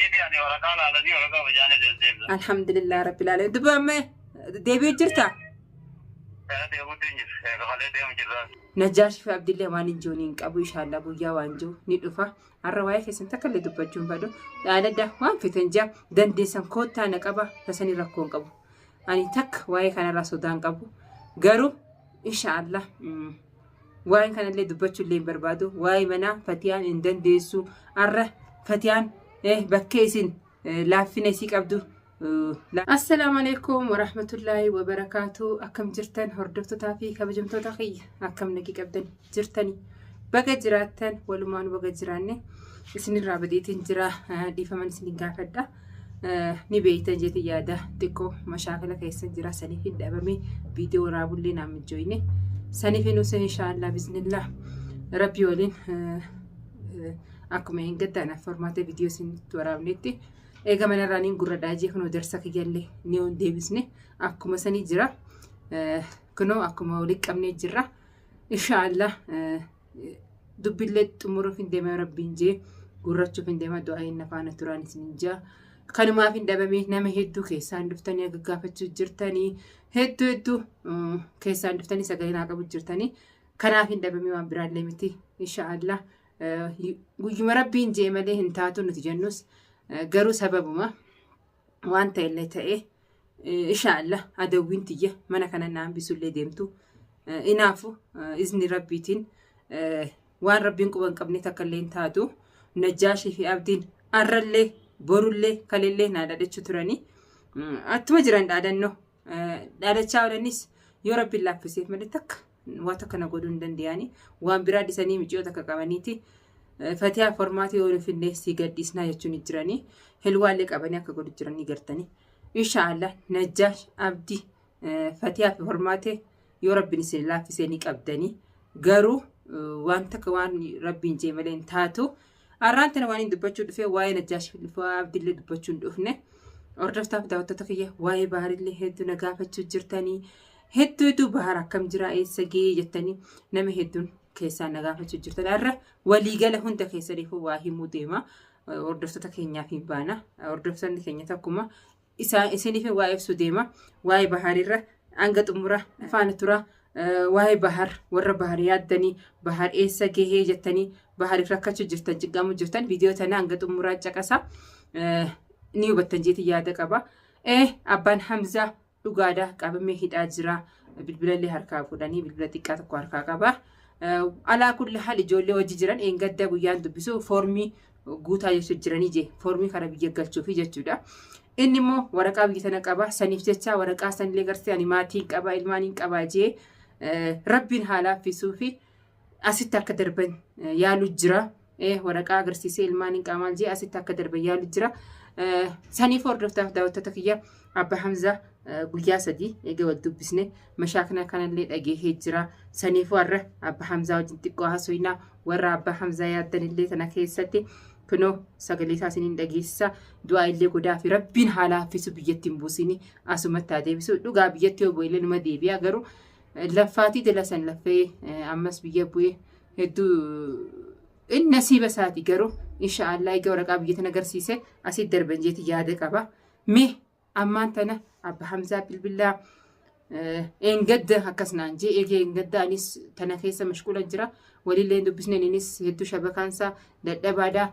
Deebi'anii waraqaa laalanii waraqaa bajaanii deddeebi'an. Alhamdulillah rabbil alamin. Dubba amma deebi'u jirta? Deemuutti hin jiru. Kafalee deemu jirra. Najjaash fi Abdillee waan hin jiru hin qabu inshallah guyyaa waan jiru ni dhufa. Har'a waa'ee keessan takka illee dubbachuu hin fedhu. Dhaaladda waan fetan jaa dandeessan koottaa na qaba tasanii rakkoo hin qabu. Ani takka waa'ee kanarraa sodaa hin qabu. Garuu inshaallah waa'ee kanallee dubbachuu illee hin barbaadu. Waa'ee manaa fatiyaan hin dandeessu. Har'a fatiyaan bakkee isin laaffina isii qabdu. Assalaamu alaikum warahmatullaahi wabarakaatu. Akkam jirtan hordoftootaa fi kabajamtoota kiyya, akkam nagii qabdan jirtani? Baga jiraattan, walumaan baga jiraanne. Isinirraa badeetiin jira, dhiifaman isin gaafadha. Ni beektan jeeti yaada, xiqqoo mashaakala keessa jira, saniif hin dhabame, viidiyoo waraabullee naan mijjooyne. Saniif hin usen inshaallah bismillah rabbi waliin akkuma hin gaddaan formaata viidiyoo isinitti waraabnetti eega manarraa niin gurra dhaajee kunoo darsa kiyyallee ni on deebisne akkuma sanii jira. Kunoo akkuma walitti qabnee jirra. Inshaallah dubbillee xumuruuf hin deema, rabbiin jee gurrachuuf hin deema, du'aa hin faana turaan isin jaa. Kanumaaf hin dhabame, nama hedduu keessaan dhuftanii gaggaafachuu jirtanii, hedduu hedduu keessaan dhuftanii sagalee naa qabu jirtanii, kanaaf hin dhabame, waan biraallee miti. Inshaallah guyyuma rabbiin jee malee hin taatu nuti jennus, garuu sababuma waan ta'ellee ta'e inshaallah adawwiin tiyya mana kana naan bisullee deemtu inaafu izni rabbiitiin waan rabbiin quba hin qabne takka illee hin taatu. Najjaashii fi Abdiin arrallee borullee kalellee naa dhaadachuu turanii attuma jiran, dhaadannoo dhaadachaa oolanis yoo rabbiin laaffiseef malee takka waa takka na godhuu hin danda'ani. Waan biraa dhisanii miciyoo takka qabaniiti fatiyaa formaatii yoo finne si gadhiisnaa jechuun jiranii, hilwaallee qabanii akka godhu jiranii gartanii. Inshaallah Najjaash, Abdii, Fatiyaa fi hormaatee yoo rabbiin isin laaffisee ni qabdanii, garuu waan takka waan rabbiin jee malee hin taatu. Har'aan tana waan hin dubbachuu dhufe waa'ee Najjaash fi Abdiillee dubbachuu hin dhufne. Hordoftaaf daawwattoota kiyya, waa'ee Baharillee hedduu na gaafachuu jirtanii, hedduu hedduu Bahar akkam jira, eessa gahee jettanii nama hedduun keessaa na gaafachuu jirtan. Har'a waliigala hunda keessaniifuu waa himuu deema. Hordoftoota keenyaaf hin baana. Hordoftoonni keenya takkuma isaan isiniif waa ibsu deema. Waa'ee Baharirra hanga xumura faana tura. Waa'ee Bahar, warra Bahar yaaddanii, Bahar eessa gahee jettanii Bahariif rakkachuu jirtan, cinqamuu jirtan, viidiyoo tana hanga xumuraa caqasa, ni hubattan jeeti yaada qaba. Abbaan Hamzaa dhugaadha, qabamee hidhaa jira. Bilbilallee harkaa fuudhanii bilbila xiqqaa tokko harkaa qaba. Alaa kulli haal ijoollee hojii jiran eengadda guyyaan dubbisu foormii guutaa jechuu jiranii jee, foormii kana biyya galchuufi jechuudha. Inni immoo waraqaa biyya tana qaba. Saniif jecha waraqaa sanillee garsee ani maatiin qaba, ilmaaniin qaba jee rabbiin haa laaffisuu fi asitti akka darban yaalu jira. Waraqaa agarsiisee ilmaaniin qaba maal jee asitti akka darban yaalu jira. Saniif hordoftaaf daawwattoota kiyya, Abba Hamzaa guyyaa 3 eega wal dubbisne mashaakna kanallee dhageehee jira. Saniif warra Abba Hamzaa wajjin xiqqoo haasofnaa, warra Abba Hamzaa yaaddanillee tana keessatti kunoo sagalee isaa isiniin dhageessisa. Du'aa illee godhaa fi rabbiin haa laaffisu, biyyatti hin buusini, asumatti haa deebisu. Dhugaa biyyatti yoo bu'e illee numa deebi'a, garuu laffaatii dala san laffee ammas biyya bu'e hedduu inni nasiiba isaati, garuu inshaallah egaa waraqaa biyya tana agarsiise asii darban jeeti yaada qaba. Mee ammaan tana Abba Hamzaa bilbilaa eengadda akkas naan jee, eegee eengadda anis tana keessa mashquula jira, walillee hin dubbisne, innis hedduu shabakaansaa dadhabaadha.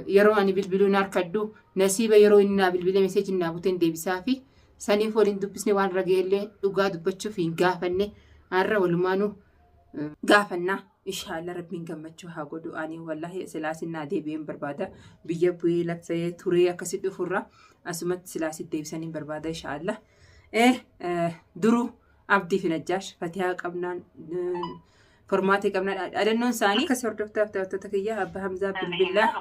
Yeroo ani bilbiluu na harkadhu, nasiiba yeroo inni naa bilbilee meseejiin naa buteen deebisaa fi saniif waliin dubbisne, waan rageellee dhugaa dubbachuuf hin gaafanne, har'a walumaanuu gaafannaa. Inshaallah rabbiin gammachuu haa godhu. Ani wallahi silaasin naa deebi'een barbaada. Biyya bu'ee lafee turee akkasi dhufurra asumatti silaasi deebisanii barbaada inshaallah. Duruu Abdii fi Najjaash Fatihaa qabnaan, formaatee qabnaan dhaadannoon isaanii. Akkas hordoftaaf daawwattoota kiyya, Abba Hamzaa bilbilaa.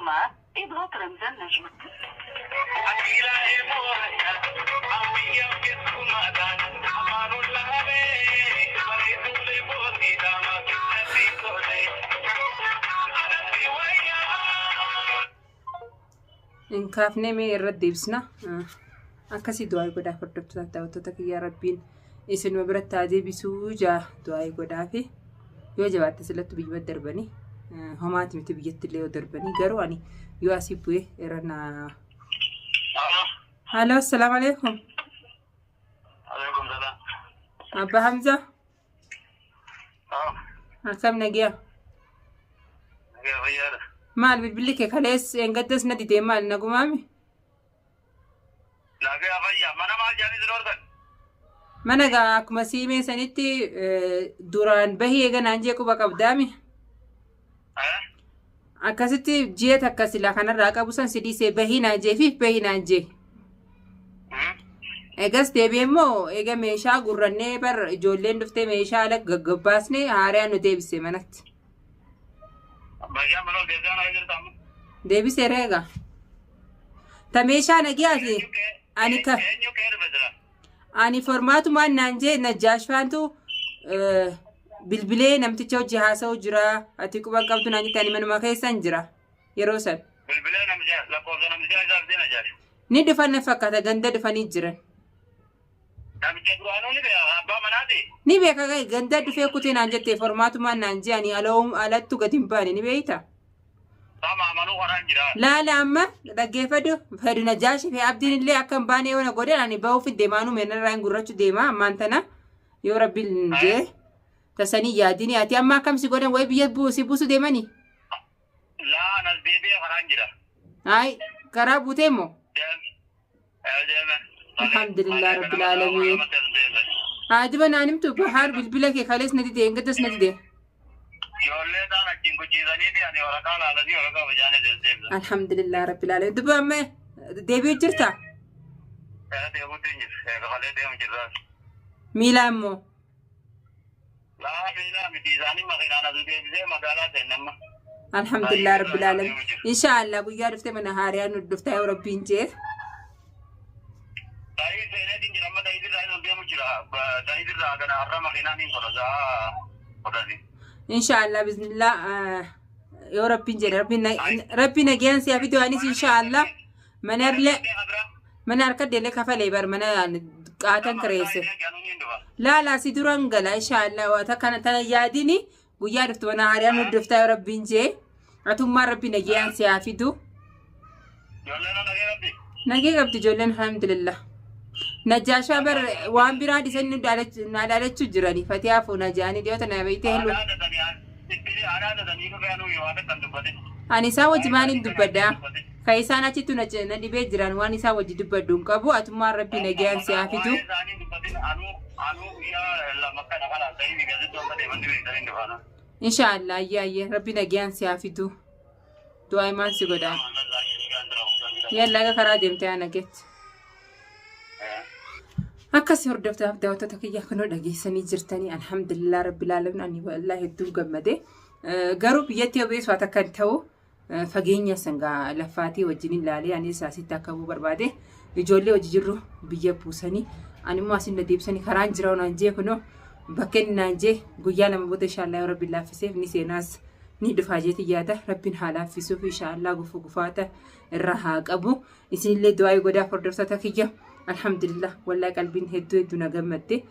Hin kaafnee, mee irratti deebisna. Akkasii du'aa godhaaf hordoftoota daawwattoota kiyya, rabbiin isinuma biratti haa deebisuu jaa du'aa godhaafi. Yoo jabaatte silatti biyyuma darbanii homaati miti, biyyatti illee yoo darbanii, garuu ani yoo asii bu'ee irra na Halo, assalaamu alaikum. Alaikum salaam. Abbaa Hamza, Ah, akkam nagiya? Nagaa fayyaadha. Maal bilbilli kee kalees eengaddas na didee maal nagumaami? Nagaa fayyaa. Mana maal jedhanii si dhorkan? Mana gaa akkuma siimee sanitti duraan bahii eega naan jee quba qabdaami. Eh? Akkasitti ji'a takka silaa kanarraa qabu san si dhiisee bahii naan jee fi bahii naan jee. Hmm? Egas deebi'ee immoo eega meeshaa gurrannee bar ijoolleen dhuftee meeshaa ala gaggabbaasnee haaraan nu deebise manatti. Meeshaa mana ol deebisee mana jirta amma. Deebisee reega. Ta meeshaa nagiyaati. Ani ka Eenyu kee dhufe jira? Ani formaatumaan naan jee Najjaash faantu bilbilee namticha hojii haasa'u jira. Ati quba hin qabdu naan jette ani manuma keessan jira yeroo san. Bilbilee namicha lakkoofsa namtichaa isaaf deema jaash. Ni dhufan na fakkaata ganda dhufanii jiran. Namicha duraanuu ni beeka abbaa manaati. Ni beeka gahe ganda dhufee kutee naan jette formaatumaan naan jee ani alattu gadi hin baane ni beekta. Sama amanuu karaan jira. Laala amma dhaggeeffadhu fedhu Najjaashi fi Abdiin illee akka hin baane yoo na godhan ani bahuuf hin deemaanuu meenarraa hin gurrachu deema ammaan tana yoo rabbiin jee tasanii yaadini ati amma akkam si godhan wayi biyya si buusu deemani Laa anas deebi'ee karaan jira. Ay karaa buutee moo Deeme. Alhamdulillah rabbil aalamiin. Haa duba naan himtu bahaar bilbila kee kalees na dide engaddas na dide. Ijoollee isaan achiin kuchiisanii fi ani waraqaa laalanii waraqaa facaanee deemsa. Alhamdulillah rabbil aalamiin. Duba amma deebi'u jirta? Deemuutti hin jiru. Kafalee deemu jirra. Miilaa immoo. Laa miilaa miti isaanii makiinaan as deebisee magaalaa seenne amma. Alhamdulillah rabbil aalamiin. Inshaallah guyyaa dhuftee mana haariyaa nu dhuftaa yoo rabbiin jee. Ta'ii seeneetiin jira amma ta'ii irraa inni deemu jira. Ta'ii irraa kana har'a makiinaan hin godha sa'a kudhanii. Inshaallah bismillah yoo rabbiin jedhe rabbi nagayaan si hafidu anis inshaallah mana illee mana harka deelee kafalee bar mana qaatan kireesse. Laalaa si duran gala inshaallah waa takka tana yaadini guyyaa dhuftu mana haariyaa nu dhuftaa yoo rabbiin jee atummaan rabbi nagayaan si haa fidu. Ijoolleen nagee qabdi. Nagee qabdi ijoolleen alhamdulillah. Najjaashaa bar waan biraa dhisanii nu dhaalachuu jirani fatiyaa fuuna jedhanii dhiyoota na beektee hin Aadaa dadanii dhufee anuu yoo akka kan dubbatin. Ani isaan wajji maaliin dubbadha? Ka isaan achitti na dhibee jiran waan isaan wajji dubbadhu hin qabu. Atummaan rabbi nagayaan si haa fidu. Waa'ee isaanii dubbatin anuu anuu guyyaa lama kana kana ta'ii gazeetti amma deeman dhibee isaanii dhufaana. Inshaallah ayyee ayyee rabbi nagayaan si haa fidu. Du'aa imaan si godha. Yalla aga karaa deemtee haa nageetti. Akkasi hordoftaaf daawwattoota kiyya kunoo dhageessanii jirtanii alhamdulillah rabbil aalamiin ani wallahi hedduu gammade. Garuu biyyatti yoo beessu waan takka hin ta'u fageenya sangaa lafaatii wajjin ilaalee anis asitti akka bu'u barbaade ijoollee hojii jirru biyya buusanii ani immoo asin na deebisanii karaan jira naan jee kunoo bakka inni naan jee guyyaa lama booda inshaallah yoo rabbiin laaffiseef ni seenaas ni dhufaa jeeti yaada rabbiin haa laaffisuuf inshaallah gufuu gufaata irra haa qabu isinillee du'aa'ii godhaaf hordoftoota kiyya alhamdulillah wallahi qalbiin hedduu hedduu na gammadde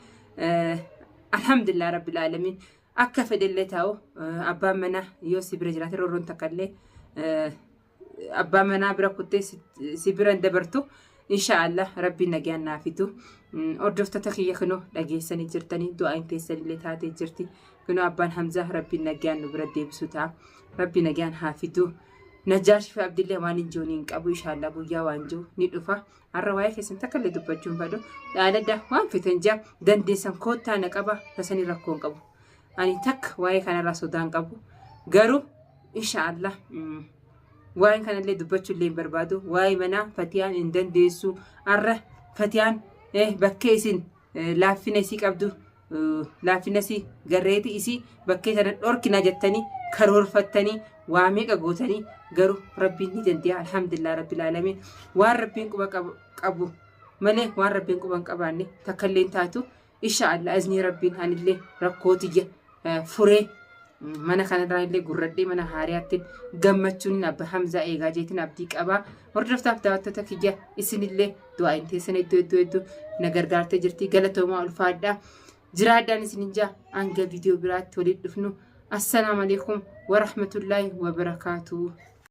alhamdulillah rabbil aalamiin akka fedhellee taa'u abbaan manaa yoo si bira jiraate roorroon takka illee abbaa manaa bira kuttee si bira hin dabartu inshaallah rabbiin nagaan naa fidu hordoftoota kiyya kunoo dhageessanii jirtanii du'aa'iin teessanillee taatee jirti kunoo abbaan Hamzaa rabbiin nagaan nu bira deebisu ta'a rabbi nagaan haa fidu Najjaash fi Abdillee waan hin jiru hin qabu inshaallah guyyaa waan jiru ni dhufa har'a waa'ee keessan takka illee dubbachuu hin fedhu dhaaladda waan fetan jaa dandeessan koottaa na qaba tasanii rakkoo hin qabu ani takka waa'ee kanarraa sodaa hin qabu garuu inshaallah waa'ee kanallee dubbachuu illee hin barbaadu waa'ee manaa fatiyaan hin dandeessu har'a fatiyaan bakkee isin laaffina isii qabdu laaffina isii garreeti isii bakkee sana dhorkina jettanii karoorfattanii waa meeqa gootanii garuu rabbiin ni danda'a alhamdulillah rabbil aalamiin waan rabbiin quba qabu malee waan rabbiin quba hin qabaanne takka illee hin taatu insha Allah iznii rabbiin anillee rakkoo tiyya furee mana kanarraa illee gurradhee mana haariyaatti gammachuun abba Hamzaa eegaa jeetiin abdii qabaa hordoftaaf daawwattoota kiyya isinillee du'aa hin teessan hedduu hedduu hedduu na gargaartee jirti galatoomaa ulfaadhaa jiraadhaan isinin jaa hanga viidiyoo biraatti walitti dhufnu assalaamu alaikum warahmatullaahi wabarakaatuu.